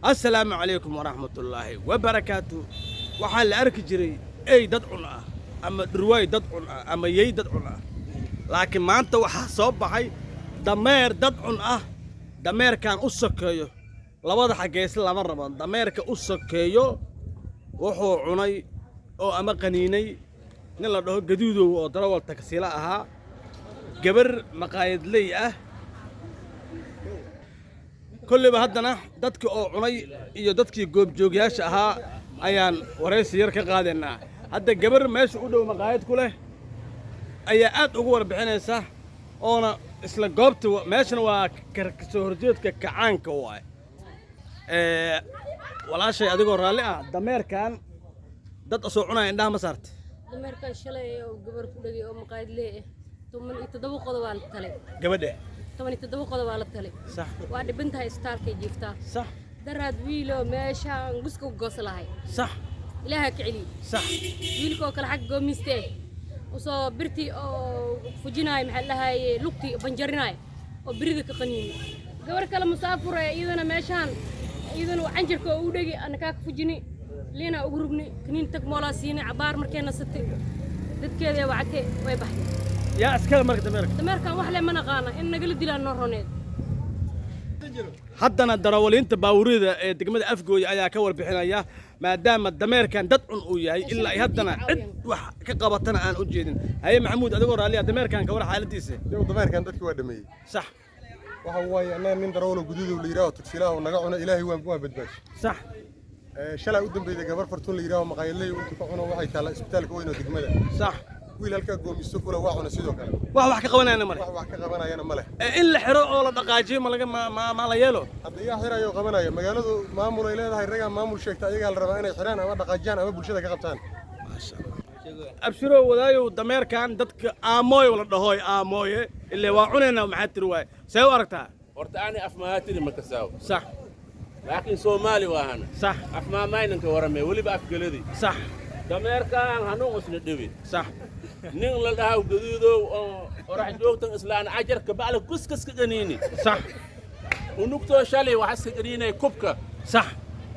Assalaamu calaykum waraxmatullaahi wabarakaatu. Waxaa la arki jiray ey dad cun ah ama dhurwaay dad cun ah ama yey dad cun ah, laakiin maanta waxaa soo baxay dameer dad cun ah. Dameerkan u sokeeyo labada xaggeysle lama rabo. Dameerka u sokeeyo wuxuu cunay oo ama qaniinay nin la dhaho Gaduudow oo darawal taksiila ahaa, gabar maqaayadley ah. Kollayba haddana dadkii oo cunay iyo dadkii goobjoogyaasha ahaa ayaan waraysi yar ka qaadaynaa. Hadda gabar meesha u dhow maqaayad ku leh ayaa aad ugu warbixinaysa, oona isla goobta meeshana waa kasoo horjeedka kacaanka waaye. Walaashay, adigoo raalli ah, dameerkan dad soo cunaya indhaha ma saarta? Dameerkan shalay oo gabar ku dhegay oo maqaayad lee ah, 17 qodob aa la talay. Gabadhe? 17 qodob aa la talay. Waa dhiban tahay, isbitaalkay jiiftaa. Daraad wiiloo meeshaan guska u goosa lahay. Ilaaha ka celiy. Wiilkoo kale xagga goomiste usoo birtii oo fujinaay, maxaa la dhahaye, lugtii banjarinaay oo birida ka qaniini. Gabar kale musaafure iyadana meeshaan iyadana canjarka oo u dhegi, ana kaa ka fujini, liinaa ugu rugni, kaniin tag moolaa siinay. Cabaar markay nasatay dadkeeda wacatay, way baxday. Yaa iskale marka dameerka? Dameerkan wax le ma naqaana, in nagala dilaa noo roneed. Haddana darawaliinta baawurida ee degmada Afgooye ayaa ka warbixinaya, maadaama dameerkan dad cun uu yahay, ilaa ay haddana cid wax ka qabatana aan u jeedin. Haye Maxamuud, adigoo raalliya, dameerkan ka war xaaladiisa. Yow, dameerkan dadki waa dhameeyey. Waxa waaye, annaga nin darawalo Guduudow la yidhaaho tagsiilaha oo naga cuno, Ilaahay waa badbaashay. Shalay u dambeeyay gabar Fartuun la yidhaaho maqaayadley intuu ka cuno, waxay taallaa isbitaalka weyn oo degmada. Wiil halkaa goomisto kule waa cuna sidoo kale. Wax wax ka qabanayana male. Wax wax ka qabanayana ma leh. In la xiro oo la dhaqaajiyo ma laga ma la yeelo? Hadda yaa xirayo oo qabanaya? Magaaladu maamul ay leedahay, ragaa maamul sheegta, ayagaa la rabaa inay xiraan ama dhaqaajiyaan ama bulshada ka qabtaan. Maasha Allah. Abshirow wadaayow, dameerkan dadka aamooy la dhahoy, aamooye illee waa cunaynaa, maxaa tiri waay? See u aragtaa? Horta ani afmahaatiri ma kasaawo. Laakiin Soomaali waahana. Afmaamaynanka warame weliba afgeladi. Dameerkaan hanuun isna dhibi. Nin la dhahaw Gaduudow oo orax joogtan islaan cajarka bacla kuskaska qaniini. Unugtoo shalay waxaska qaniinay kubka.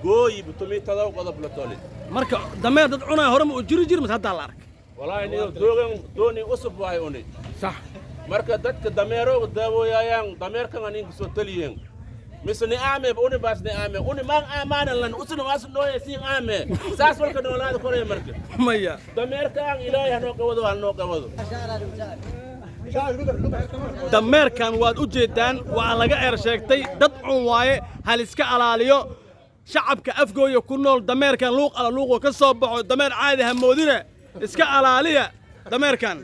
Gooyi 17 qodob la toli. Marka dameer dad cunaya hore ma u jiri jiri mise haddaa la arkay? Walaahi niyo doogan dooni usub waay uni. Marka dadka dameerooga daawooyaayaan, dameerkan aninka soo taliyeen mise ni aame uni baas ni aame uni maan aamaanan lan usuna waas nooye siin aame saas walka noolaada koraya marka. Maya. Dameerkaan Ilaahay hanoo qabado, hanoo qabado. Dameerkan waad u jeedaan, waa laga eer sheegtay, dad cun waaye. Hal iska alaaliyo shacabka Afgooya ku nool. Dameerkan luuq ala luuqoo ka soo baxo, dameer caadi ha moodine, iska alaaliya dameerkan.